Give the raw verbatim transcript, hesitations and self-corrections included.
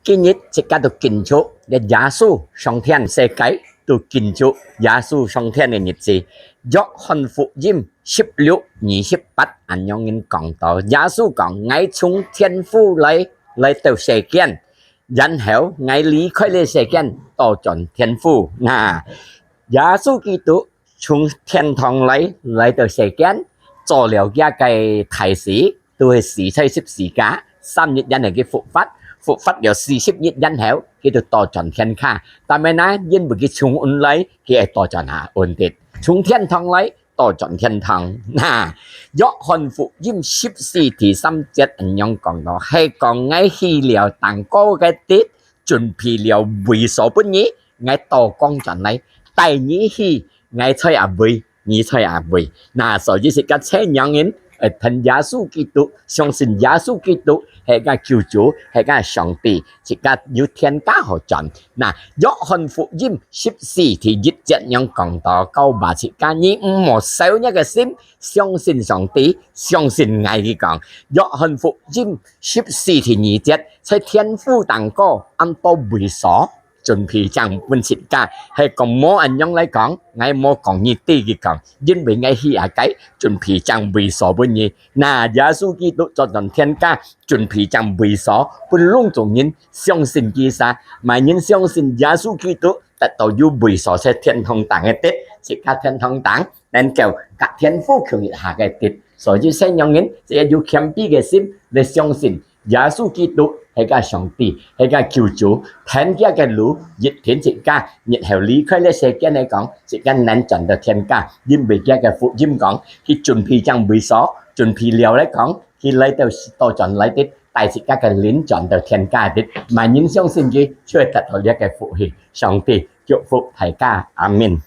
今日自家都慶祝，這耶穌上天世界都慶祝耶穌上天个日子。約翰福音十六二十八恁樣人講到，耶穌講：「𠊎從天父來，來到世間，然後𠊎離開這世間，倒轉天父。」那耶穌基督從天堂來，來到世間，做了佢个大事，都係死在十字架，三日然後佢復活，復活了四十日然後，佢就倒轉天家。但係呢，因為佢從恩來，佢會倒轉下恩的，從天堂來，倒轉天堂。那約翰福音十四第三節恁樣講到，係講：「𠊎去了頂高个地，準備了位所分你，𠊎倒降轉來，帶你去，𠊎在哪位，你在哪位。」那所以自家全人，呃，跈耶穌基督，相信耶穌基督係个救主，係个上帝，自家有天家好轉。那約翰福音十四第一節樣講到，教化自家：「你毋好燒若个心，相信上帝，相信𠊎。」佢講，約翰福音十四第二節，在天父頂高恁多位所，準備正分自家，係講無恁樣來講，𠊎無講你知佢講，因為𠊎去阿該，準備正位所分你。那耶穌基督轉轉天家，準備正位所分攏總人相信佢儕，麼人相信耶穌基督，得到有位所在天堂頂个地，自家天堂頂，能夠佮天父共一下个地。所以全人，只要有謙卑个心來相信 耶穌基督係个上帝，係个救主，跈佢个路，一定自家，日後離開這世間來講，自家能轉到天家，因為佢个福音講，佢準備正位所，準備了來講，佢來到倒轉來的，帶自家个靈轉到天家的。麼人相信佢，就會得到這个福氣。上帝祝福大家，阿們。